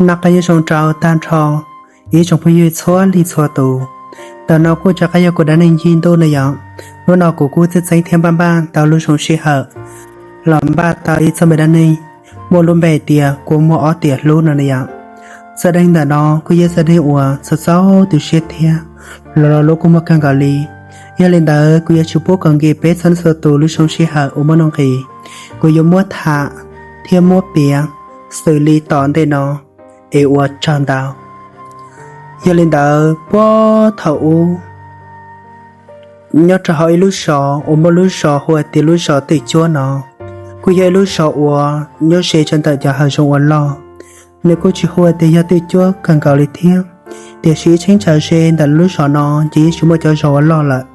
Noj qab nyob zoo rau tag nrho ib tsoom phooj ywg txhua leej txhua tus. Ntawm no kuj rov qab yog kuv Dab Neeg Yig Ntuj no yom. Hnub no kuv kuj txeeb txeeb thiab npaj npaj tau lub zoo sij hawm los npaj tau ib txoj me dab neeg muaj lub npe tias kua muag ob tiam hlub no na yom. Zaj dab neeg ntawm no kuj yog zaj dab neeg uas txaus txaus tu siab thiab los lub kua muag kawg nkaus li. Yog li ntawd kuv yuav tsis pub kom nkim peb txhua leej txhua tus lub zoo sij hawm uas muaj nuj nqis, kuv yuav muab tham thiab muab piav xws li tom ntej no es ua tsaug ntau. Yog li ntawd puag thaum ub, nyob rau hauv ib lub zos uas muaj lub zos hu ua tias lub zos Twj Cuab no, kuj yog ib lub zos uas nyob ze rau ntawm cov hav zoov uas loj. Nws kuj tsis hu ua tias yog twj cuab kawg nkaus li thiab, tiam sis ib cheeb tsam ze ntawm lub zos no ces yeej tsis muaj cov zos uas loj lawm.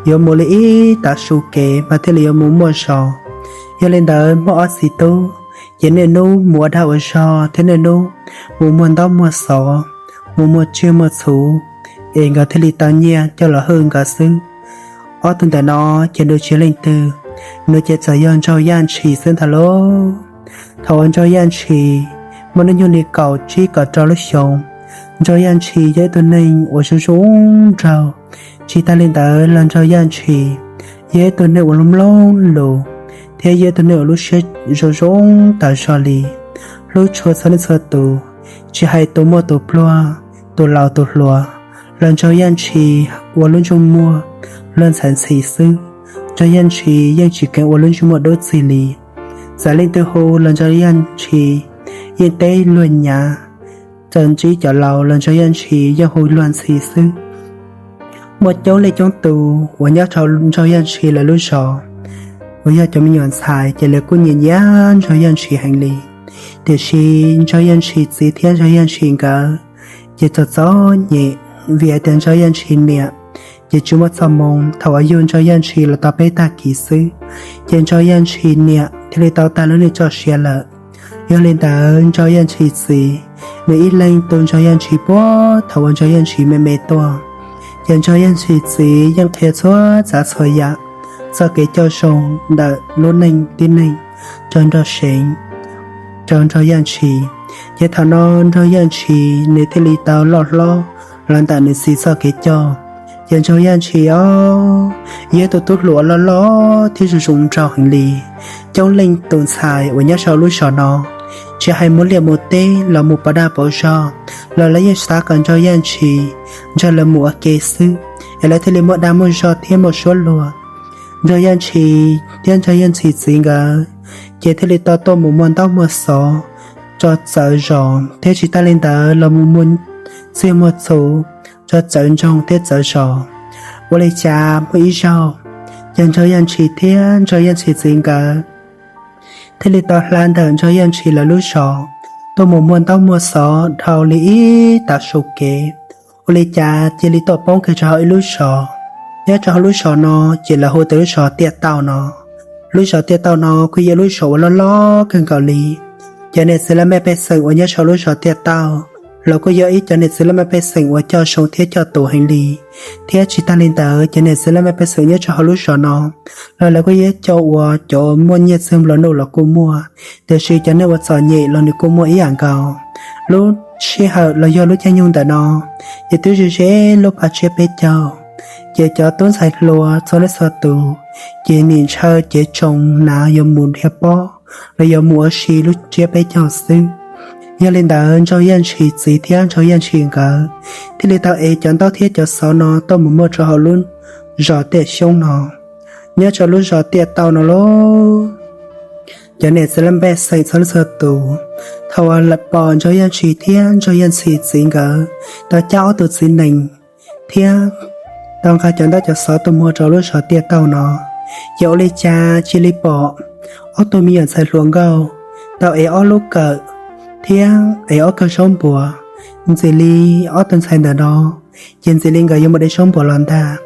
Yuav mus li ib tav su kev mas thiaj li yuav mus muaj zos. Yog li ntawd muaj ob txiv tub, ces niaj hnub mus ua dag ua zog thiab niaj hnub mus muag ntaub muag xov, mus muag tsiaj muag txhu, es nkawd thiaj li tau nyiaj coj los hwj nkawd xwb. Ob tug ntawm no ces nws tsis leej twg, nws ces txawm yog Nraug Yaj Ntshis xwb ntag lauj. Thaum uas Nraug Yaj Ntshis muaj hnub nyoog li kaum tsib kaum rau lub xyoos, Nraug Yaj Ntshis yog ib tug neeg uas zoo zoo nraug. Tsis tas li ntawd los Nraug Yaj Ntshis yog ib tug neeg uas lub mloog lus thiab yog ib tug neeg uas lub siab zoo zoo tas zog li, hlub tshua txhua leej txhua tus, tsis hais tus muaj tus pluag, tus laus tus hluas, los Nraug Yaj Ntshis ua lub ntsej muag luag ntxhais ntxhi xwb. Nraug Yaj Ntshis yeej tsis kheev ua lub ntsej muag dub txig li. Txawm leej twg hu los Nraug Yaj Ntshis yeej teb luag nyav, txawm ntsib cov laus los Nraug Yaj Ntshis yeej hu luag ntxhi xwb. Muaj coob leej coob tus uas nyob rau Nraug Yaj Ntshis lawv lub zos uas yog cov me nyuam ntxhais ces lawv kuj nyiam nyiam Nraug Yaj Ntshis heev li. Tiam sis Nraug Yaj Ntshis txiv thiab Nraug Yaj Ntshis nkawd ces txom txom nyem, vim hais tias Nraug Yaj Ntshis niam ces tsis muaj txoj hmoo, thaum uas yug Nraug Yaj Ntshis los tau peb tag kis xwb, ces Nraug Yaj Ntshis niam thiaj li tau tag lub neej txoj sia lawm. Yog li ntawd Nraug Yaj Ntshis txiv, nws ib leeg tu Nraug Yaj Ntshis puag thaum uas Nraug Yaj Ntshis me me tuaj. Ces Nraug Yaj Ntshis txiv yeej qhia txhua tsav txhua yam txoj kev coj zoo ntawm lub neej tib neeg rau Nraug Seev, rau Nraug Yaj Ntshis. Ces thaum no Nraug Yaj Ntshis nws thiaj li tau loj hlob los ntawm nws txiv txoj kev coj. Ces Nraug Yaj Ntshis os, yog tus tub hluas loj loj thiab zoo zoo nraug heev li. Coob leej tus ntxhais uas nyob rau lub zos no, tsis hais mus liaj mus teb los mus pov dag pov zog los lawv yeej xav kom Nraug Yaj Ntshis nrog lawv mus ua ke xwb, es lawv thiaj li muaj dag muaj zog thiab muaj suab luag. Nraug Yaj Ntshis thiab Nraug Yaj Ntshis txiv nkawd ces thiaj li tau tuaj mus muag ntaub muag xov, tso txawv zos thiab tsis tas li ntawd los mus muag tsiaj muag txhu, tso txawv ntsoog thiab txawv zos. Ua li cas muaj ib zaug, ces Nraug Yaj Ntshis thiab Nraug Yaj Ntshis txiv nkawd thiaj li tau hla ntawm Nraug Yaj Ntshis lawv lub zos tuaj mus muag ntaub muag xov dhau li ib tav su kev. Ua li cas cia li tuaj poob kiag rau hauv ib lub zos. Nyob rau hauv lub zos no ces lawv hu tias lub zos Tiaj Tauj no. Lub zos Tiaj Tauj no kuj yog lub zos uas loj loj kawg nkaus li. Cov niam txiv laj mej pej xeem uas nyob rau lub zos Tiaj Tauj los kuj yog ib cov niam txiv laj mej pej xeem uas coj zoo thiab coj tus heev li. Thiab tsis tas li ntawd, cov niam txiv laj mej pej xeem nyob rau hauv lub zos no los lawv kuj yog cov uas cov muaj nyiaj txiag nplua nuj los kuj muaj, tiam sis cov neeg uas txom nyem los nws kuj muaj ib yam nkaus. Lub sij hawm los yog lub caij nyoog ntawm no ces twb ze ze lub pas tsiab peb caug, ces cov tub ntxhais hluas txhua leej txhua tus ces nim ntshaw cev tsoos hnav yuav mus dhia pob los yuav mus ua si lub tsiab peb caug xwb. Yog li ntawd Nraug Yaj Ntshis txiv thiab Nraug Yaj Ntshis nkawd thiaj li tau ev cov ntaub thiab cov xov no tuaj mus muag rau hauv lub zos Tiaj Xyoob no. Nyob rau lub zos Tiaj Tauj no lauj, cov niam txiv laj mej pej xeem txhua leej txhua tus, thaum uas pom Nraug Yaj Ntshis thiab Nraug Yaj Ntshis txiv nkawd tau cab ob tug txiv nees thiab tau nqa cov ntaub cov xov tuaj muag rau lub zos Tiaj Tauj no, ces ua li cas cia li pom ob tug me nyuam ntxhais hluas nkauj tau ev ob lub kawm thiab ev ob kawg zaub npuas, ntxim li ob tug ntxhais ntawm no, ces ntxim li nkawd yuav mus de zaub npuas los ntag.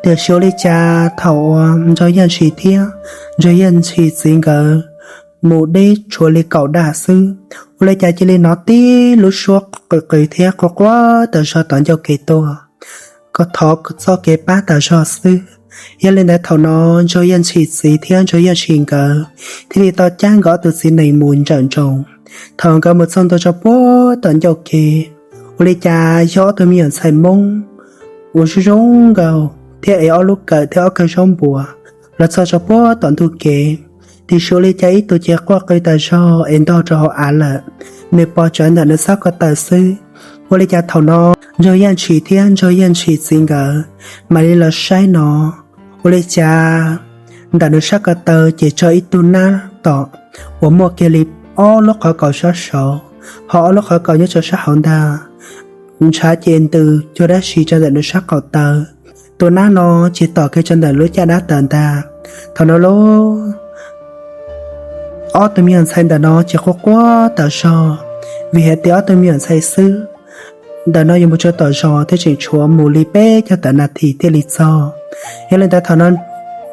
Tiam sis ua li cas thaum uas Ntsaug Yaj Ntshis thiab Ntsaug Yaj Ntshis txiv nkawd mus deb tshuav li kaum daj xwb, ua li cas cia li hnov tib lub suab qw qw thiab quaj quaj tawm zog tom ncauj kev tuaj, kom thov txoj kev pab tas zog xwb. Yog li ntawd thaum no Ntsaug Yaj Ntshis txiv thiab Ntsaug Yaj Ntshis nkawd thiaj li tau cab nkawd ob tug txiv nees mus ntsawm ntsoov. Thaum nkawd mus txog ntua rau puag tom ncauj kev, ua li cas yog ob tug me nyuam ntxhais Hmoob uas zoo zoo nkauj thiab ev ob lub kawm thiab ob kawg zaub npuas los txog rau puag tom ntug kev. Tiam sis ua li cas ib tug ces quaj qw tas zog es ntog rau hauv av lawm, nws pom tsawv ntawm nws sab ko taw xwb. Ua li cas thaum no Ntsaug Yaj Ntshis thiab Ntsaug Yaj Ntshis txiv nkawd mam li los saib no, ua li cas ntawm nws sab ko taw ces tso ib tug nab tom uas muaj kiag li ob lub qhov kaus sab saud, ho ob lub qhov kaus nyob rau sab hauv ntag. Ntshav ces ntws cuag dab tsi rau ntawm nws sab ko taw. Tus nab no ces tom kiag rau ntawm lub caj dab tawm ntag. Thaum no lub ob tug me nyuam ntxhais ntawm no ces quaj quaj tas zog, vim hais tias ob tug me nyuam ntxhais xwb ntawm no yuav mus rau tom zos thiab tseem tshuav mus li peb caug tawm nas this thiaj li txog. Yog li ntawd thaum no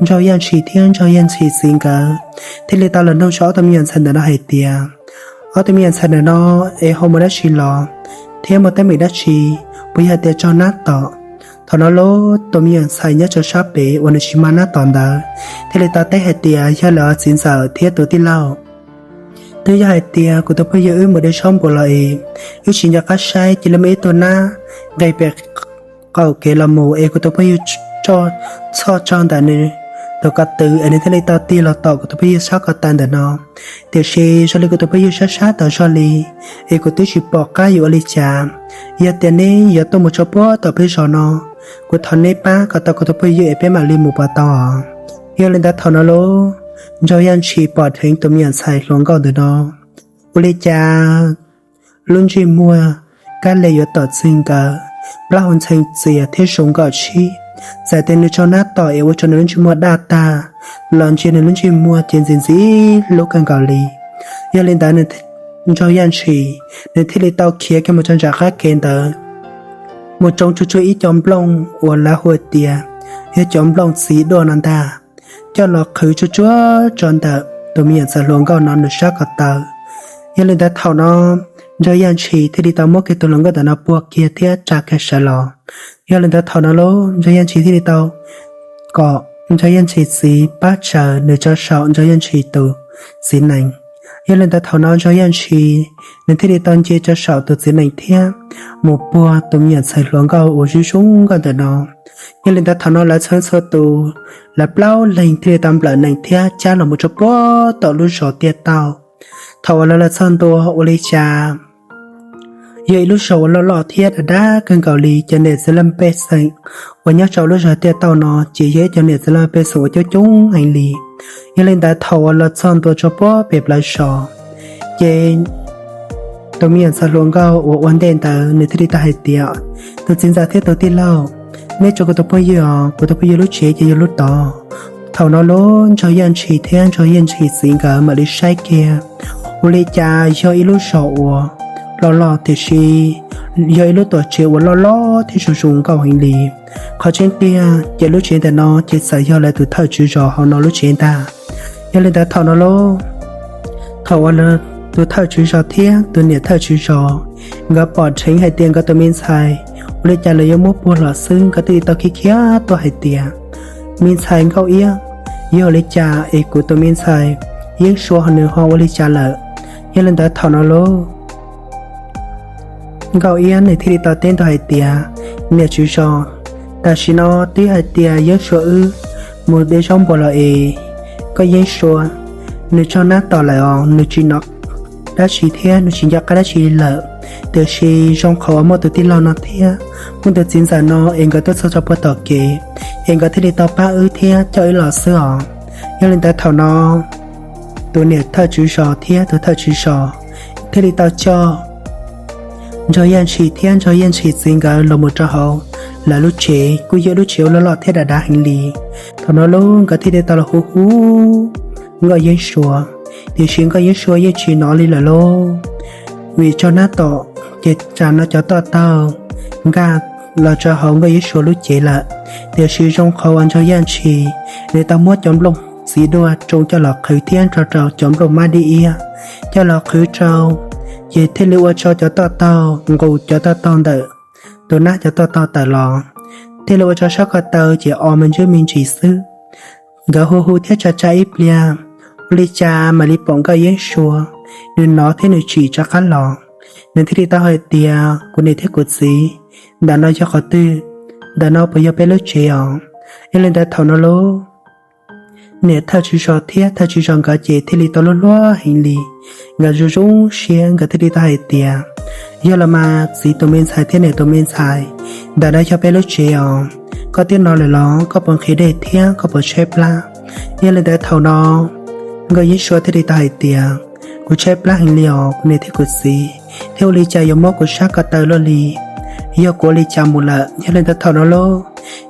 Ntsaug Yaj Ntshis thiab Ntsaug Yaj Ntshis txiv nkawd thiaj li tau los nug rau ob tug me nyuam ntxhais ntawm no hais tias, ob tug me nyuam ntxhais ntawm no es ho mus dab tsi los, thiab muaj teeb meem dab tsi, puas yog hais tias raug nab tom? Thaum no lub tus me nyuam ntxhais nyob rau sab pem uas nws tsis mag nab tom ntawd thiaj li tau teb hais tias, yog lawm txiv ntxawm thiab tus tij laug, twb yog hais tias kuv tus phooj ywg wb mus de zaub npua los es wb tsis nco qab saib cia li muaj ib tug nab nqis pem qaum kev los mus es kuv tus phooj ywg txhoj tsaug ntawm nws tus ko tw es nws thiaj li tau tig los tom kuv tus phooj ywg sab ko taw ntawm no. Tiam sis zoo li kuv tus phooj ywg sab sab tas zog li, es kuv twb tsis pom qab yuav ua li cas. Yog tias neb yuav tuaj mus rau puag tom peb zos no, kuv thov neb pab kom tau kuv tus phooj ywg es peb mam li mus puas tau os? Yog li ntawd thaum no lub Ntsaug Yaj Ntshis pom dheev tus me nyuam ntxhais hluas nkauj ntawm no, ua li cas lub ntsej muag kab le yuav tom txwg nkawd, plaub hau ntxhee txias thiab zoo nkauj tshib. Txawm tias nws raug nab tom es ua rau nws lub ntsej muag daj tag los ntsia nws lub ntsej muag ces ntxim ntxim hlub kawg nkaus li. Yog li ntawd Ntsaug Yaj Ntshis nws thiaj li tau khiav kiag mus rau nram qab kev ntawd, mus tsoo tsuag tsuag ib co nplooj uas lawv hu tias yog cov nplooj txiv duaj no ntag, coj los qhwv tsuag tsuag rau ntawm tus me nyuam ntxhais hluas nkauj no nws sab ko taw. Yog li ntawd thaum no Ntsaug Yaj Ntshis thiaj li tau muab kiag tus hluas nkauj ntawm no puag kiag thiab tsa kiag sawv los. Yog li ntawd thaum no lub Ntsaug Yaj Ntshis thiaj li tau kom Ntsaug Yaj Ntshis txiv pab tsaws nws rau saum Ntsaug Yaj Ntshis tus txiv nees. Yog li ntawd thaum no Ntsaug Yaj Ntshis nws thiaj li tau nce rau saum tus txiv nees thiab mus puag tus me nyuam ntxhais hluas nkauj uas zoo zoo nkauj ntawm no. Yog li ntawd thaum no lawv txhua txhua tus, lawv plaub leeg thiaj li tau nplawm nees thiab cab los mus rau puag tom lub zos Tiaj Tauj. Thaum uas lawv los txog ntua ua li cas yog ib lub zos uas loj loj thiab dav dav kawg nkaus li, cov niam txiv laj mej pej xeem uas nyob rau lub zos Tiaj Tauj no ces yog ib cov niam txiv laj mej pej xeem uas coob coob heev li. Yog li ntawd thaum uas los txog ntua rau puag pem plawv zos, ces tus me nyuam ntxhais hluas nkauj uas ua ntej ntawd nws thiaj li tau hais tias, tus txiv ntxawm thiab tus tij laug, neb tso kuv tus phooj ywg os, kuv tus phooj ywg lub tsev ces yog lub tod. Thaum no lub Ntsaug Yaj Ntshis thiab Ntsaug Yaj Ntshis txiv nkawd mam li saib kiag, ua li cas yog ib lub zos uas loj loj tiam sis yog ib lub tuam tsev uas loj loj thiab zoo zoo nkauj heev li. Qhov tseeb tiag ces lub tsev ntawm no ces txawm yog lawv tus thawj tswv zos hauv no lub tsev ntag. Yog li ntawd thaum no lub, thaum uas tus thawj tswv zos thiab tus niam thawj tswv zos nkawd pom dheev hais tias nkawd tus me ntxhais ua li cas lawv yuav muab puag los xwb, nkawd thiaj li tau khiav khiav tuaj hais tias, me ntxhais Nkauj Iab, yog li cas es kuv tus me ntxhais Yeeb Sua nws ho ua li cas lawm? Yog li ntawd thaum no lub Nkauj Iab nws thiaj li tau teb ntua hais tias, niam tswv zos, tam sim no twb hais tias Yeeb Sua wb mus de zaub npua los es, koj Yeeb Sua, nws raug nab tom lawm os, nws tsis hnov dab tsi thiab nws tsis nco qab dab tsi lawm. Tiam sis zoo qhov uas muaj tus tij laug no thiab muaj tus txiv ntxawm no es nkawd tuaj txog rau puag tom kev, es nkawd thiaj li tau pab wb thiab coj wb los xwb os. Yog li ntawd thaum no tus niam thawj tswv zos thiab tus thawj tswv zos thiaj li tau coj Ntsaug Yaj Ntshis thiab Ntsaug Yaj Ntshis txiv nkawd los mus rau hauv lawv lub tsev, kuj yog lub tsev uas loj loj thiab dav dav heev li. Thaum no lub nkawd thiaj li tau los hu hu Nkauj Yeeb Sua, tiam sis Nkauj Yeeb Sua yeej tsis hnov li lawm lauj. vim raug nab tom, ces tsam no cov toj taug nkag los rau hauv Nkauj Yeeb Suav lub cev lawm. Tiam sis zoo qhov uas Nraug Yaj Ntshis nws tau muab cov nplooj txiv dua tsoo coj los qhwv thiab nrog rau cov nplooj mab dib iab coj los qhwv rau, ces thiaj li ua rau cov toj taug nqus cov toj taug ntawm tus nab cov toj taug tawm los, thiaj li ua rau sab ko taw ces o me ntsis me ntsis xwb. Nkawd hu hu thiab tsa tsa ib pliag, ua li cas mam li pom Nkauj Yeeb Suav nws hnov thiab nws tsim rov qab los. Nws thiaj li tau hais tias, kuv niam thiab kuv txiv, ntawm no yog qhov twg? Ntawm no puas yog peb lub tsev os? Yog li ntawd thaum no lauj, niam thawj tswv zos thiab thawj tswv zos nkawd ces thiaj li tau luag hluab heev li. Nkawd zoo zoo siab, nkawd thiaj li tau hais tias, yog los mas txiv tus me ntxhais thiab niam tus me ntxhais, ntawm no yog peb lub tsev os. Koj twb no lawm los koj puas nqhis dej thiab koj puas tshaib plab? Yog li ntawd thaum no Nkauj Yeeb Suav thiaj li tau hais tias, kuv tshaib plab heev li os kuv niam thiab kuv txiv, thiab ua li cas yuav muab kuv sab ko taw luaj li? Yog kuv ua li cas mus lawm? Yog li ntawd thaum no lauj,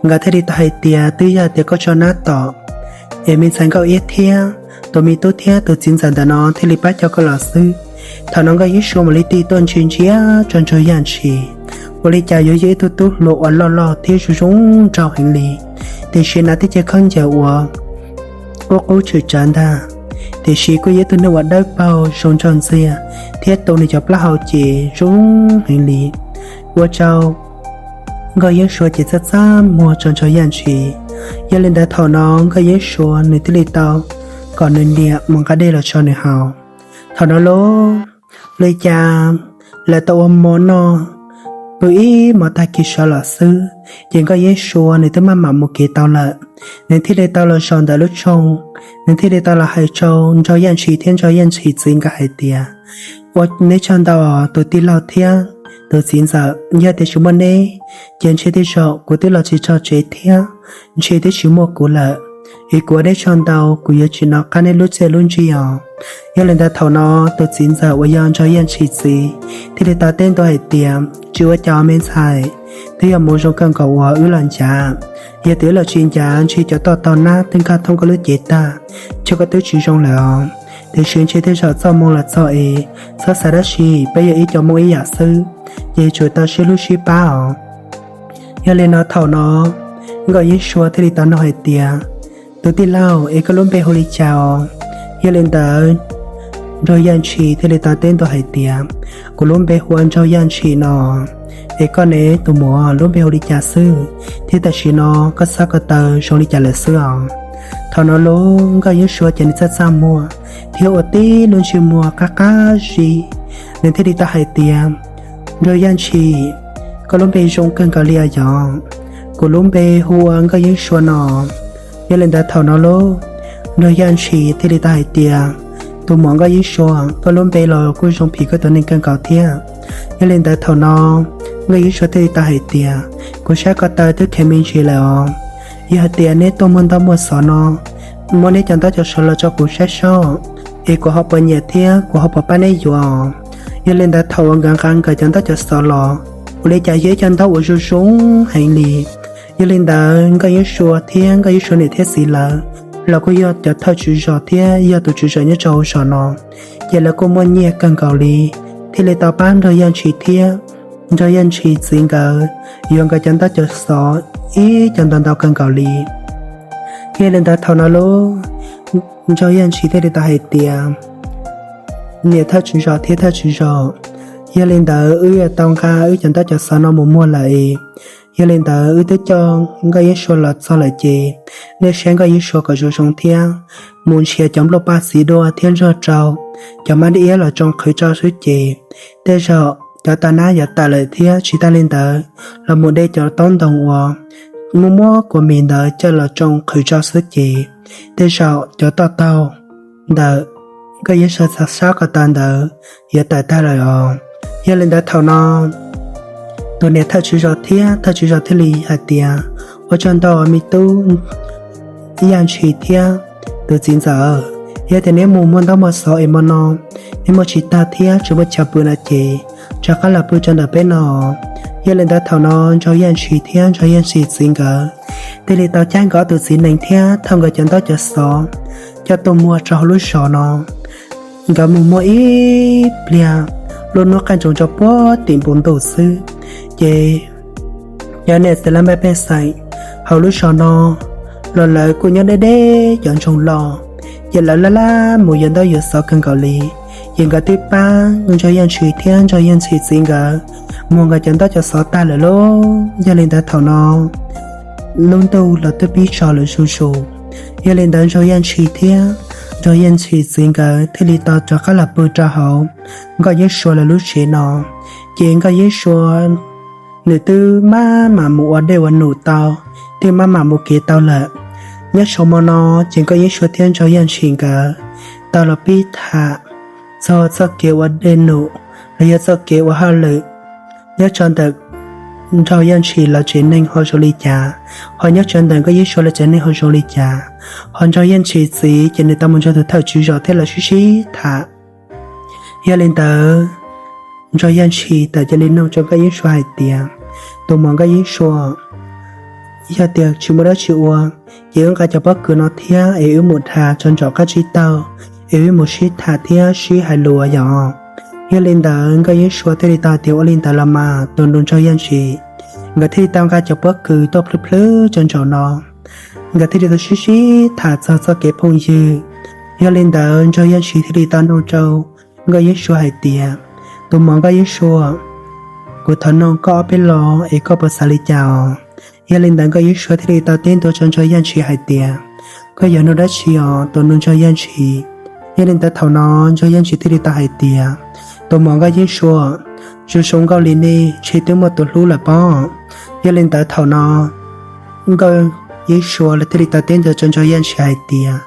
nkawd thiaj li tau hais tias, twb yog tias koj raug nab tom, es me ntxhais Nkauj Iab thiab tus me tub thiab tus txiv ntxawm ntawm no thiaj li pab coj koj los xwb. Thaum no Nkauj Yeeb Suav mam li tig tuaj ntsia ntsia rau Nraug Yaj Ntshis, ua li cas yuav yog ib tug tub hluas uas loj loj thiab zoo zoo nraug heev li, tiam sis hnav tib ce khaub ncaws uas qub qub tshwm tsawv ntag, tiam sis kuj yog ib tug neeg uas dawb paug zoo nraug ntxiag thiab tu nws cov plaub hau ces zoo heev li, ua rau Nkauj Yeeb Suav ces txaj txaj muag rau Nraug Yaj Ntshis. Yog li ntawd thaum no Nkauj Yeeb Suav nws thiaj li tau kom nws niam mus nqa dej los rau nws haus. Thaum no lauj, ua li cas lawv tau ua mov noj, pw ib hmos tag kis sawv los xwb, ces Nkauj Yeeb Suav nws twb maj mam mus kev tau lawm. Nws thiaj li tau los zaum ntawm lub tshooj, nws thiaj li tau los hais rau Nraug Yaj Ntshis thiab Nraug Yaj Ntshis txiv nkawd hais tias, ua neb tsaug ntau os tus tij laug thiab tus txiv ntxawm, yog tias tsis muaj neb ces ntshe tej zaum kuv twb los tsis txog tsev thiab ntshe twb tsis muaj kuv lawm. Es kuv ua neb tsaug ntau, kuv yuav tsis hnov qab neb lub txiaj lub ntsig os. Yog li ntawd thaum no tus txiv ntxawm uas yog Nraug Yaj Ntshis txiv thiaj li tau teb ntua hais tias, tsis ua cas me ntxhais, twb yog mus zoo kawg nkaus uas wb los ncav. Yog tias wb los tsis ncav ntshe cov toj taug nab twb nkag thoob koj lub cev tag, ces koj twb tsis zoo lawm os. Tiam sis ntshe tej zaum txoj hmoo los txog es txhob xav dab tsi, peb yog ib co Hmoob ib yam xwb, ces tsuas tau sib hlub sib pab os. Yog li no thaum no Nkauj Yeeb Suav thiaj li tau nug hais tias, tus tij laug es koj lub npe hu li cas os? Yog li ntawd Nraug Yaj Ntshis thiaj li tau teb ntua hais tias, kuv lub npe hu ua Nraug Yaj Ntshis no. Es koj ne tus muam, lub npe hu li cas xwb, thiab tam sim no koj sab ko taw zoo li cas lawm xwb os? Thaum no lauj, Nkauj Yeeb Suav ces nws txaj txaj muag thiab ua tib lub ntsej muag qab qab zib, nws thiaj li tau hais tias, Nraug Yaj Ntshis, koj lub npe zoo kawg nkaus li os yog? Kuv lub npe hu ua Nkauj Yeeb Suav no. Yog li ntawd thaum no lauj, Nraug Yaj Ntshis thiaj li tau hais tias, tus muam Nkauj Yeeb Suav, koj lub npe los kuj zoo phim koj tus neeg kawg nkaus thiab. Yog li ntawd thaum no Nkauj Yeeb Suav thiaj li tau hais tias, kuv sab ko taw twb kheev me ntsis lawm os. Yog hais tias neb tuaj muaj ntaub muaj xov no, muab neb cov ntaub cov xov los rau kuv saib seb, es kuv ho puas nyiam thiab kuv ho puas pab neb yuav. Yog li ntawd thaum uas nkawd nqa nkawd cov ntaub cov xov los, ua li cas yog ib co ntaub uas zoo zoo heev li. Yog li ntawd Nkauj Yeeb Suav thiab Nkauj Yeeb Suav niam thiab txiv lawv los kuj yog cov thawj tswv zos thiab yog tus tswv zos nyob rau hauv zos no, ces lawv kuj muaj nyiaj kawg nkaus li, thiaj li tau pab Nraug Yaj Ntshis thiab Nraug Yaj Ntshis txiv nkawd yuav nkawd cov ntaub cov xov ib co ntau ntau kawg nkaus li. Yog li ntawd thaum no lauj, Nraug Yaj Ntshis thiaj li tau hais tias, niam thawj tswv zos thiab thawj tswv zos, yog li ntawd wb yuav tau nqa wb cov ntaub cov xov no mus muag lawm. Yog li ntawd wb twb coj Nkauj Yeeb Suav los txog lawm ces nej saib Nkauj Yeeb Suav kom zoo zoo thiab, mus nrhiav cov nplooj paj txiv dua thiab nrog rau cov mab dib iab los tsoo qhwv rau xwb ces tej zaum cov toj nab yuav tawm lawm thiab tsis tas li ntawd los mus de cov taub ntoo uas muaj muab kua mis ntawd coj los tsoo qhwv rau xwb ces tej zaum cov toj taug ntawm Nkauj Yeeb Suav sab ko taw ntawd yuav tawm tag lawm os. Yog li ntawd thaum no tus niam thawj tswv zos thiab thawj tswv zos thiaj li hais tias, ua tsaug ntau me tub Yaj Ntshis thiab tus txiv ntxawm, yog tias neb mus muag ntaub muag xov es hmo no neb muag tsis tag thiab tsis muaj chaw pw no ces rov qab los pw rau ntawm peb no. Yog li ntawd thaum no Nraug Yaj Ntshis thiab Nraug Yaj Ntshis txiv nkawd thiaj li tau cab nkawd ob tus txiv nees thiab thauj nkawd cov ntaub cov xov coj tuaj muag rau hauv lub zos no. Nkawd mus muag ib pliag, lub hnub qaij ntsoog rau puag tim npoo ntuj xwb. Ces cov niam txiv laj mej pej xeem hauv lub zos no los lawv kuj nyob deb deb cov ntsoog loj, ces lawv laj laj mus yuav ntaub yuav xov kawg nkaus li. Ces nkawd twb pab Ntsaug Yaj Ntshis thiab Ntsaug Yaj Ntshis txiv nkawd muag nkawd cov ntaub cov xov tag lawm lauj. Yog li ntawd thaum no lub ntuj los twb pib tsaus lawm zuj zus. Yog li ntawd Ntsaug Yaj Ntshis thiab Ntsaug Yaj Ntshis txiv nkawd thiaj li tau rov qab los pw rau hauv Nkauj Yeeb Sua lawv lub tsev no. Ces Nkauj Yeeb Sua nws twb maj mam mus ua dej ua num tau, twb maj mam mus kev tau lawm. Nyob saum mo no ces Nkauj Yeeb Sua thiab Ntsaug Yaj Ntshis nkawd tau los pib tham txog txoj kev ua dej num los yog txoj kev ua hauj lwm nyob rau ntawm Ntsaug Yaj Ntshis lawv tsev neeg ho zoo li cas, ho nyob rau ntawm Nkauj Yeeb Sua lawv tsev neeg ho zoo li cas. Ho Ntsaug Yaj Ntshis txiv ces nws tau mus nrog tus thawj tswj zos thiab lawv sib sib tham. Yog li ntawd, Ntsaug Yaj Ntshis txawm cia li nug rau Nkauj Yeeb Sua hais tias, tus muam Nkauj Yeeb Sua, yog tias tsis muaj dab tsi ua, ces wb nqa cov pob kws no thiab es wb mus dhas rau nraum qab tsib taug, es wb mus sib tham thiab sib hais lus yom. Yog li ntawd Nkauj Yeeb Sua thiaj li tau hais tias, ua li ntawd los mas tus nus Ntsaug Yaj Ntshis. Nkawd thiaj li tau nqa cov pob kws tuaj plhwb plhwb rau nraum no, nkawd thiaj li tau sib sib tham txog txoj kev phooj ywg. Yog li ntawd Ntsaug Yaj Ntshis thiaj li tau nug rau Nkauj Yeeb Sua hais tias, tus muam Nkauj Yeeb Sua, kuv thov nug koj ob peb lo es koj puas xav li cas os? Yog li ntawd Nkauj Yeeb Sua thiaj li tau teb ntua rau Ntsaug Yaj Ntshis hais tias, koj yuav nug dab tsi os tus nus Ntsaug Yaj Ntshis? Yog li ntawd thaum no Ntsaug Yaj Ntshis thiaj li tau hais tias, tus muam Nkauj Yeeb Sua, zoo zoo nkauj li nej ntshe twb muaj tus hlub lawm pob. Yog li ntawd thaum no Nkauj Yeeb Sua lawv thiaj li tau teb ntua rau Ntsaug Yaj Ntshis hais tias,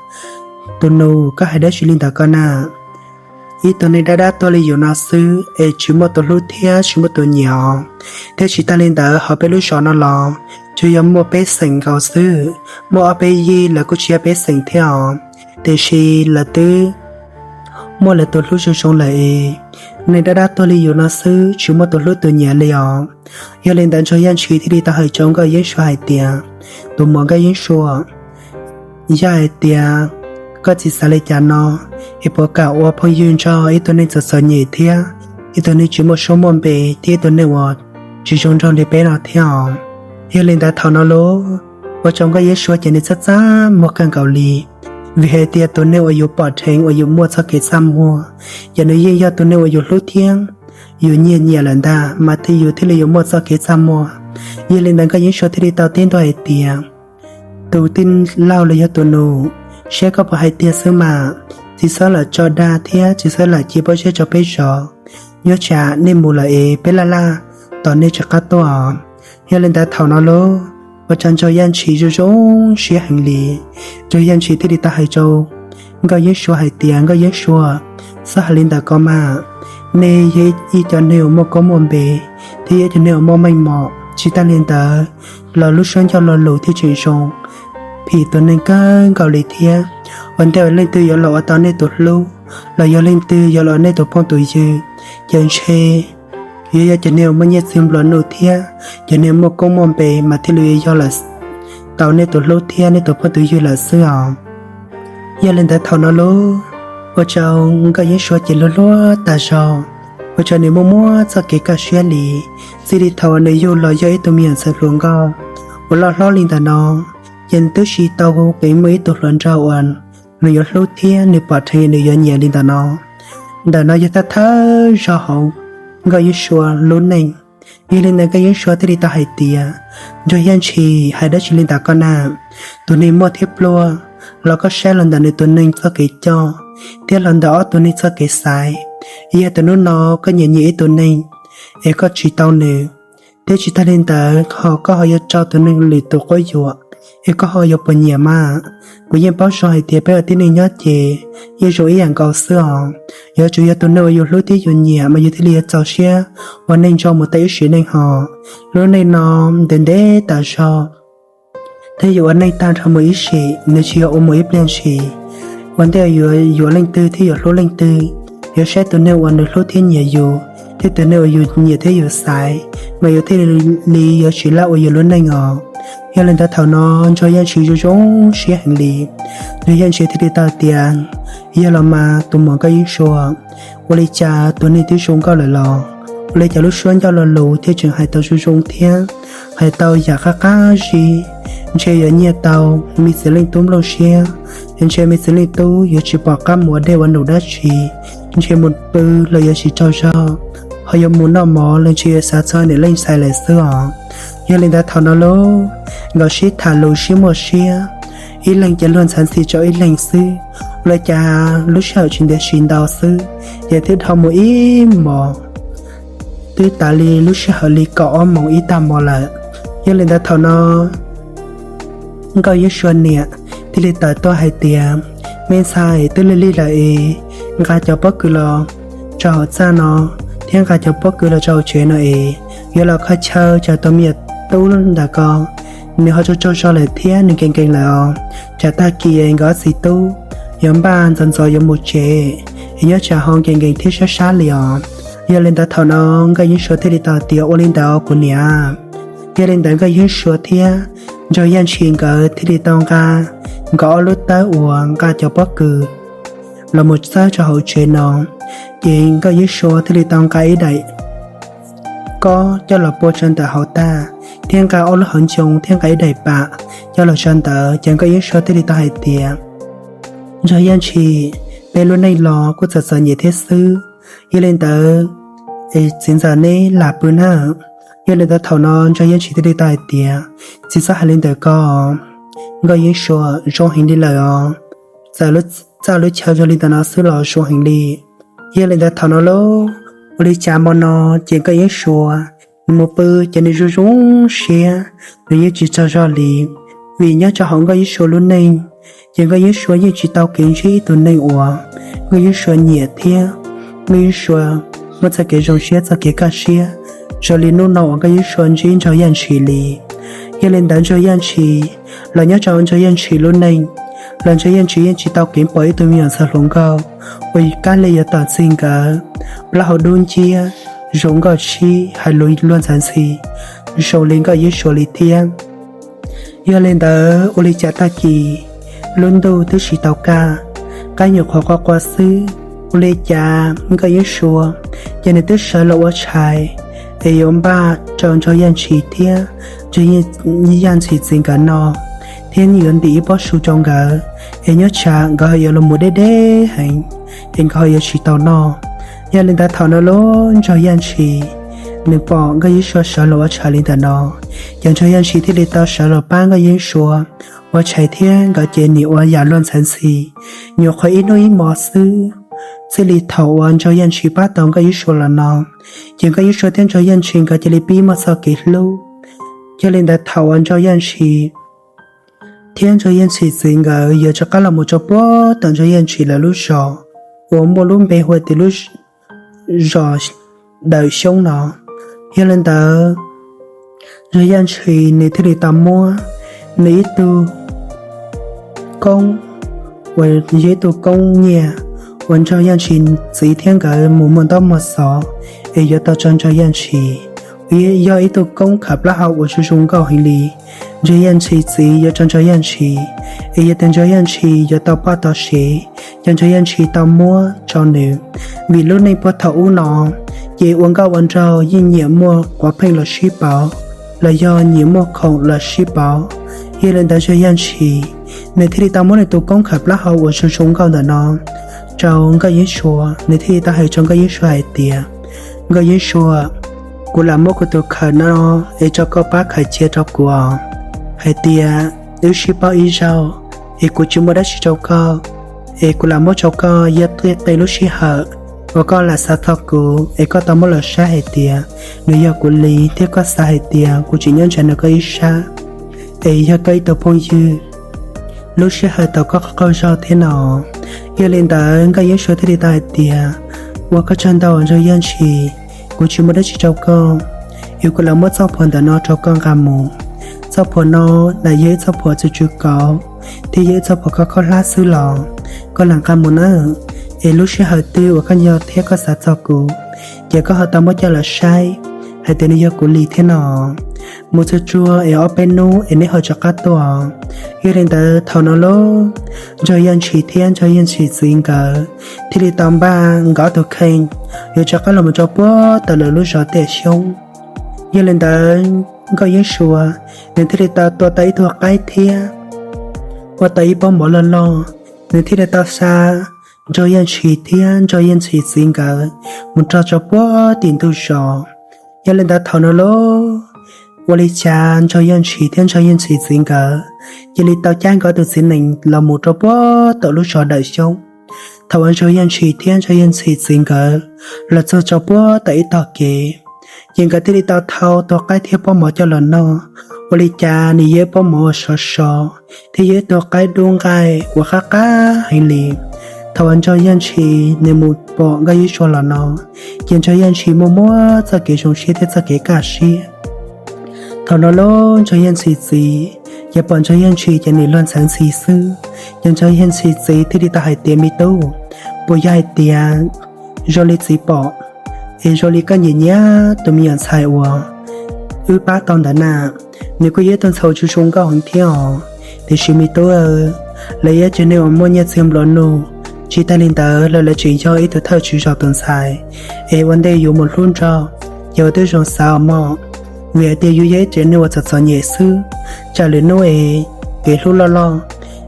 tus nus, koj hais dab tsi li ntawd ko na? Ib tug neeg dab dab tuag li yus no xwb es tsis muaj tus hlub thiab tsis muaj tus nyiam os. Thiab tsis tag li ntawd hauv peb lub zos no los tsuas yog muaj peb xeem nkaus xwb, muaj ob peb yig lawv kuj tsis yog peb xeem thiab os, tiam sis lawv twb muaj lawv tus hlub zoo zoo lawm es neeg dab dab tuag li yus no xwb tsis muaj tus hlub tus nyiam li os. Yog li ntawd Ntsaug Yaj Ntshis thiaj li tau hais rau Nkauj Yeeb Sua hais tias, tus muam Nkauj Yeeb Sua, yog hais tias koj txiv xav li cas no, es puas kam ua phooj ywg nrog ib tug neeg txom txom nyem thiab ib tug neeg tsis muaj suab muaj npe thiab ib tug neeg uas tsis zoo nraug li peb no thiab os? Yog li ntawd thaum no lauj, ua rau Nkauj Yeeb Sua ces nws txaj txaj muag kawg nkaus li, vim hais tias tus neeg uas yus pom dheev uas yus muaj txoj kev txaj muag, ces nws yeej yog tus neeg uas yus hlub thiab yus nyiam nyiam lawm ntag mas thiaj yus thiaj li yuav muaj txoj kev txaj muag. Yog li ntawd Nkauj Yeeb Sua thiaj li tau teb ntua hais tias, tus tij laug los yog tus nus, saib koj puas hais tiag xwb mas, tsis txhob lam tso dag thiab tsis txhob lam cia pob zeb rau peb zov, nyob tsam nej mus lawm es peb laj laj tos nej rov qab tuaj. Yog li ntawd thaum no lauj, ua rau Ntsaug Yaj Ntshis zoo zoo siab heev li. Ntsaug Yaj Ntshis thiaj li tau hais rau Nkauj Yeeb Sua hais tias, Nkauj Yeeb Sua, txhob hais li ntawd ko mas, nej yog ib co neeg uas muaj koob muaj npe thiab yog ib co neeg uas muaj meej mom, tsis tag li ntawd los lub suab ncauj lo lus thiaj tseem zoo phim tus neeg kawg nkaus li thiab. Ua ntej uas leej twg yuav los ua tau nej tus hlub los yog leej twg yuav los ua nej tus phooj tus ywg, ces ntshe yuav yog cov neeg uas muaj nyiaj txiag nplua nuj thiab cov neeg muaj koob muaj npe mas thiaj li yuav yog lawm tau nej tus hlub thiab nej tus phooj tus ywg lawm xwb os. Yog li ntawd thaum no lauj, ua rau Nkauj Yeeb Sua ces luag hluas tag zog, ua rau nws muaj muab txoj kev kaj siab li. Txij li thaum uas nws yug los yog ib tug me nyuam ntxhais hluas nkauj uas loj hlob li ntawm no, ces nws twb tsis tau keev muaj ib tug hluas nraug uas nws yuav hlub thiab nws pom dheev nws yuav nyiam li ntawm no. Ntawm no yog thawj thawj zaug hauv Nkauj Yeeb Sua lub neej. Yog li ntawd Nkauj Yeeb Sua thiaj li tau hais tias, Ntsaug Yaj Ntshis, hais dab tsi li ntawd ko na? Tus neeg muaj thiab pluag los koj saib los ntawm nws tus neeg txoj kev coj thiab los ntawm ob tug neeg txoj kev xaiv, yog tias hnub no koj nyiam nyiam ib tug neeg es koj tsis tau nws, thiab tsis tag li ntawd ho koj ho yuav raug tus neeg lwm tus quab yuam, es koj ho yuav puas nyiam mas? Kuv yeej paub zoo hais tias peb ua tib neeg nyob ces yeej zoo ib yam nkaus xwb os. Yuav tsum yog tus neeg uas yus hlub thiab yus nyiam mas yus thiaj li yuav txaus siab ua neej nrog mus tau ib sim neej hos. Lub neej no ntev ntev tas zog, thiab yus ua neej tag nrho mus ib sim, nws tsis yog ua mus ib pliag ntshis. Ua ntej yuav yuav leej twg thiab yuav hlub leej twg, yuav saib tus neeg uas nws hlub thiab nyiam yus, thiab tus neeg uas yus nyiam thiab yus xaiv, mas yus thiaj li yuav tsis laj ua yus lub neej os. Yog li ntawd thaum no Ntsaug Yaj Ntshis zoo zoo siab heev li. Ntsaug Yaj Ntshis thiaj li tau tias, Yog los mas tus muam Nkauj Yeeb Suav, ua li cas tus neeg twb zoo nkauj lawm los ua li cas lub suab ncauj lo lus thiaj tseem hais tau zoo zoo thiab hais tau yam qab qab zib? Ntshe yuav nyiaj tau me txiv leej tub nplooj siab, ntshe me txiv leej tub yuav tsis pom qab mus ua dej ua num dab tsi, ntshe mus pw los yuav tsis tsaug zog, ho yuav mus noj mov los ntshe yuav xav txog niam leej ntxhais lawm xwb os. Yog li ntawd thaum no lauj, nkawd sib tham lus sib muaj siab, ib leeg ces luag ntxhi ntxhi rau ib leeg xwb, ua li cas lub sij hawm tsis ntev sis ntau xwb ces twb dhau mus ib hmos, twb tas li lub sij hawm li kaum ob moos ib tag hmo lawm. Yog li ntawd thaum no Nkauj Yeeb Suav niam thiaj li tawm tuaj hais tias, Me ntxhais, twb lig lig lawm es nqa cov pob kws los rau hauv txaj no thiab nqa cov pob kws los rau hauv tsev no es yuav los kho chaw tsam tus me nyuam tub ntawm ko nws ho tsaug tsaug zog lawm thiab nws nkees nkees lawm os. Tsam tag kis nkawd ob txiv tub yuav npaj ntxov ntxov yuav mus tsev es nyob tsam ho nkees nkees thiab sab sab li os. Yog li ntawd thaum no Nkauj Yeeb Suav thiaj li tau tias, Ua li ntawd kuv niam. Yog li ntawd Nkauj Yeeb Suav thiab Ntsaug Yaj Ntshis nkawd thiaj li tau nqa nkawd ob lub tawb uas nqa cov pob kws los mus txawb rau hauv tsev no. Ces Nkauj Yeeb Suav thiaj li tau nqa ib daim kob coj los pua rau ntawm hauv tag, thiab nqa ob lub hauv ncoo thiab nqa ib daim pam coj los rau ntawd. Ces Nkauj Yeeb Suav thiaj li tau hais tias, Ntsaug Yaj Ntshis, peb lub neej los kuj txom txom nyem thiab xwb. Yog li ntawd, txiv ntxawm neb lam pw na. Yog li ntawd thaum no Ntsaug Yaj Ntshis thiaj li tau hais tias, Txiv txhob hais li ntawd ko. Nkauj Yeeb Suav, zoo heev li lawm os. Txawm txaj lub chaw zoo li ntawm no xwb los zoo heev li. Yog li ntawd thaum no lauj, ua li cas hmo no ces Nkauj Yeeb Suav nws mus pw ces nws zoo zoo siab, nws yeej tsis tsaug zog li. Vim nyob rau hauv Nkauj Yeeb Suav lub neej, ces Nkauj Yeeb Suav yeej tsis tau kev ntsib ib tug neeg uas Nkauj Yeeb Suav nyiam thiab Nkauj Yeeb Suav muaj txoj kev zoo siab txoj kev kaj siab zoo li hnub no uas Nkauj Yeeb Suav ntsib Ntsaug Yaj Ntshis li. Yog li ntawd Ntsaug Yaj Ntshis, los nyob rau Ntsaug Yaj Ntshis lub neej, los Ntsaug Yaj Ntshis yeej tsis tau kev pom ib tug me nyuam ntxhais hluas nkauj uas kab li yuav tom txi nkawd plaub hau dub nciab zoo nkauj tshib hais lus luag ntxhi ntxhi zoo li Nkauj Yeeb Suav li thiab. Yog li ntawd ua li cas tag kis lub ntuj twb tsis tau kaj, qab nyuam qhuav qua qua xwb, ua li cas Nkauj Yeeb Suav ces nws twb sawv los ua tshais es yuav npaj rau Ntsaug Yaj Ntshis thiab Ntsaug Yaj Ntshis txiv nkawd no, thiab yuav ntim ib pob su rau nkawd es nyob tsam nkawd ho yuav los mus deb deb heev es nkawd ho yuav tsis tau noj. Yog li ntawd thaum no lauj, Ntsaug Yaj Ntshis nws pom Nkauj Yeeb Suav sawv los ua tshais li ntawm no, ces Ntsaug Yaj Ntshis thiaj li tau sawv los pab Nkauj Yeeb Suav ua tshais thiab nkawd ces nim ua yam luag ntxhi ntxhi. Nyuam qhuav ib hnub ib hmos xwb, txij li thaum uas Ntsaug Yaj Ntshis pab tau Nkauj Yeeb Suav los no, ces Nkauj Yeeb Suav thiab Ntsaug Yaj Ntshis nkawd cia li pib muaj txoj kev hlub. Yog li ntawd thaum uas Ntsaug Yaj Ntshis thiab Ntsaug Yaj Ntshis txiv nkawd yuav rov qab los mus rau puag tom Ntsaug Yaj Ntshis lawv lub zos uas muaj lub npe hu tias lub zos Dawm Xyoob no. Yog li ntawd, Ntsaug Yaj Ntshis nws thiaj li tau muab nws ib tug koob, uas yog ib tug koob nyiaj uas Ntsaug Yaj Ntshis txiv thiab nkawd mus muag ntaub muag xov es yuav tau rau Ntsaug Yaj Ntshis, yog ib tug koob khav plaub hau uas zoo zoo nkauj heev li. Ntsaug Yaj Ntshis txiv yuav rau Ntsaug Yaj Ntshis, es yog tias Ntsaug Yaj Ntshis yuav tau poj tau sev, ces Ntsaug Yaj Ntshis tau muab rau nws. Vim lub neej puag thaum ub no ces ua nkauj ua nraug yeej nyiam muaj quav pheej los sib pauv, los yog nyiam muaj khoom los sib pauv. Yog li ntawd Ntsaug Yaj Ntshis nws thiaj li tau muab nws tus koob khav plaub hau uas zoo zoo nkauj ntawm no rau Nkauj Yeeb Suav, nws thiaj li tau hais rau Nkauj Yeeb Suav hais tias, Nkauj Yeeb Suav, kuv lam muab kuv tus khav no es rau koj pab khav cia rau kuv os, hais tias wb sib paub ib zaug es kuv tsis muaj dab tsi rau koj, es kuv lam muab rau koj yog qi qi lub sij hawm uas koj lam xav txog kuv es koj tau muab los saib hais tias nws yog kuv li thiab koj xav hais tias kuv tseem nyob ntsais nrog koj ib sab es yog koj ib tug phooj ywg lub sij hawm tau koj qaug zog thiab no. Yog li ntawd Nkauj Yeeb Suav thiaj li tau hais tias, ua koj tsaug ntau Ntsaug Yaj Ntshis, kuv tsis muaj dab tsi rau koj, es kuv lam muab txoj phuam ntawm no rau koj nqa mus. Txoj phuam no lam yog ib txoj phuam tsw tsw kauv thiab yog ib txoj phuam khaub khaub hlab xwb los koj lam nqa mus nawb, es lub sij hawm twg uas koj nco thiab koj xav txog kuv ces koj ho tau muab coj los saib, hais tias nws yog kuv li thiab no. Mus txog tsuag es ob peb hnub es neb ho rov qab tuaj. Yog li ntawd thaum no lauj, Ntsog Yaj Ntshis thiab Ntsog Yaj Ntshis txiv nkawd thiaj li tau npaj nkawd ob tug kheej yuav rov qab los mus rau puag tom lawv lub zos Tiam Xyoob. Yog li ntawd Nkauj Yeeb Suav nws thiaj li tau tua tau ib tug qaib thiab ua tau ib pob mov loj loj, nws thiaj li tau xa Ntsog Yaj Ntshis thiab Ntsog Yaj Ntshis txiv nkawd mus rau rau puag tim ntug zos. Yog li ntawd thaum no lauj, ua li cas Ntsog Yaj Ntshis thiab Ntsog Yaj Ntshis txiv nkawd cia li tau cab nkawd tus txiv nees los mus rau puag tom lub zos Dawm Xyoob. Thaum uas Ntsog Yaj Ntshis thiab Ntsog Yaj Ntshis txiv nkawd los txog rau puag tom ib tog kev, ces nkawd thiaj li tau thau tus qaib thiab pob mov coj los noj. Ua li cas nws yog ib pob mov uas sov sov thiab yog ib tug qaib dub nqaij uas qab qab heev li. Thaum uas Ntsog Yaj Ntshis nws mus pom Nkauj Yeeb Suav los no, ces Ntsog Yaj Ntshis muaj muab txoj kev zoo siab thiab txoj kev kaj siab. Thaum no lauj, Ntsog Yaj Ntshis txiv ces pom Ntsog Yaj Ntshis ces nws luag ntxhi ntxhi xwb. Ces Ntsog Yaj Ntshis txiv thiaj li tau hais tias, Me tub, puas yog hais tias zoo li txiv pom, es zoo li koj nyiam nyiam tus me nyuam ntxhais uas wb pab tau ntawd na? Nws kuj yog ib tug ntxhais uas zoo zoo nkauj heev thiab os. Tiam sis me tub, lawv yog ib tsev neeg uas muaj nyiaj txiag nplua nuj, tsis tas li ntawd los lawv tseem yog ib tug thawj tswj zos tus ntxhais, es ua ntej yuav mus hlub nrog, ces ua twb zoo xav os mog, vim hais tias yus yog ib tsev neeg uas txom txom nyem xwb, tsam lwm hnub es kev hlub loj loj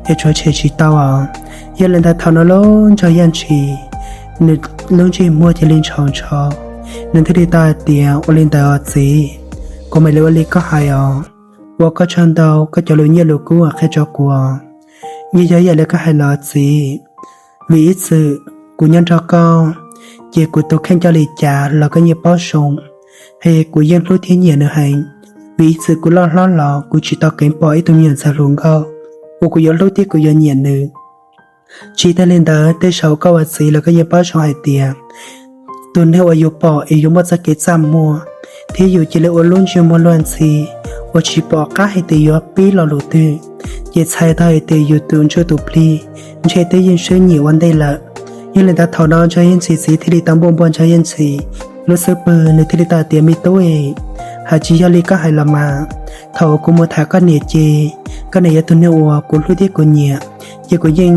es tshuav tshem tsis tau os. Yog li ntawd thaum no lauj, Ntsog Yaj Ntshis nws lub ntsej muag cia li ntshau ntshau, nws thiaj li tau hais tias, Ua li ntawd os txiv, kuv mam li ua li koj hais os. Ua koj tsaug ntau koj cov lus nyiaj lus kub uas qhia rau kuv. Yeej yog ib yam li koj hais los txiv, vim ib txwm kuv nyob nrog koj, ces kuv tus kheej coj li cas los koj yeej paub zoo, es kuv yeej hlub thiab nyiam nws heev. Vim ib txwm kuv loj hlob los kuv tsis tau kheev pom ib tug me nyuam ntxhais hluas nkauj uas kuv yuav hlub thiab kuv yuav nyiam nws. Tsis tas li ntawd, tej zaum koj ua txiv los koj yeej paub zoo hais tias tus neeg uas yus pom es yus muaj txoj kev txaj muag, thiab yus cia li ua lub ntsej muag luag ntxhi uas tsis pom qab hais tias yuav pib lo lus twg, ces txhais tau hais tias yus tus ntsuj tus plig ntshe twb yeej swb nyiam ua ntej lawm. Yog li ntawd thaum no Ntsog Yaj Ntshis txiv thiaj li tau npuaj npuaj Ntsog Yaj Ntshis lub xub pwg, nws thiaj li tau hais tias, Me tub, hais tsis yog li koj hais los mas, thaum uas kuv mus tham koj niam ces koj niam yog tus neeg uas kuv hlub thiab kuv nyiam, ces kuv yeej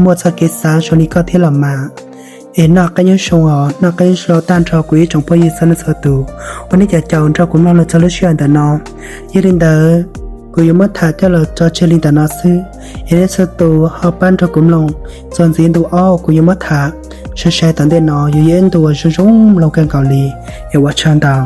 muaj txoj kev xav zoo li koj thiab los mas. Es noj qab nyob zoo os, noj qab nyob zoo tag nrho kuv ib tsoom phooj ywg txhua leej txhua tus uas nej caum caum nrog kuv mloog los txog lub sij hawm ntawm no. Yog li ntawd, kuv yuav muab tham coj los tso tseg li ntawm no xwb, es nej txhua tus ho pab nrog kuv mloog txuas ntxiv ntu ob, kuv yuav muab tham sai sai tom ntej no, yuav yog ib ntu uas zoo zoo mloog kawg nkaus li. Es ua tsaug ntau.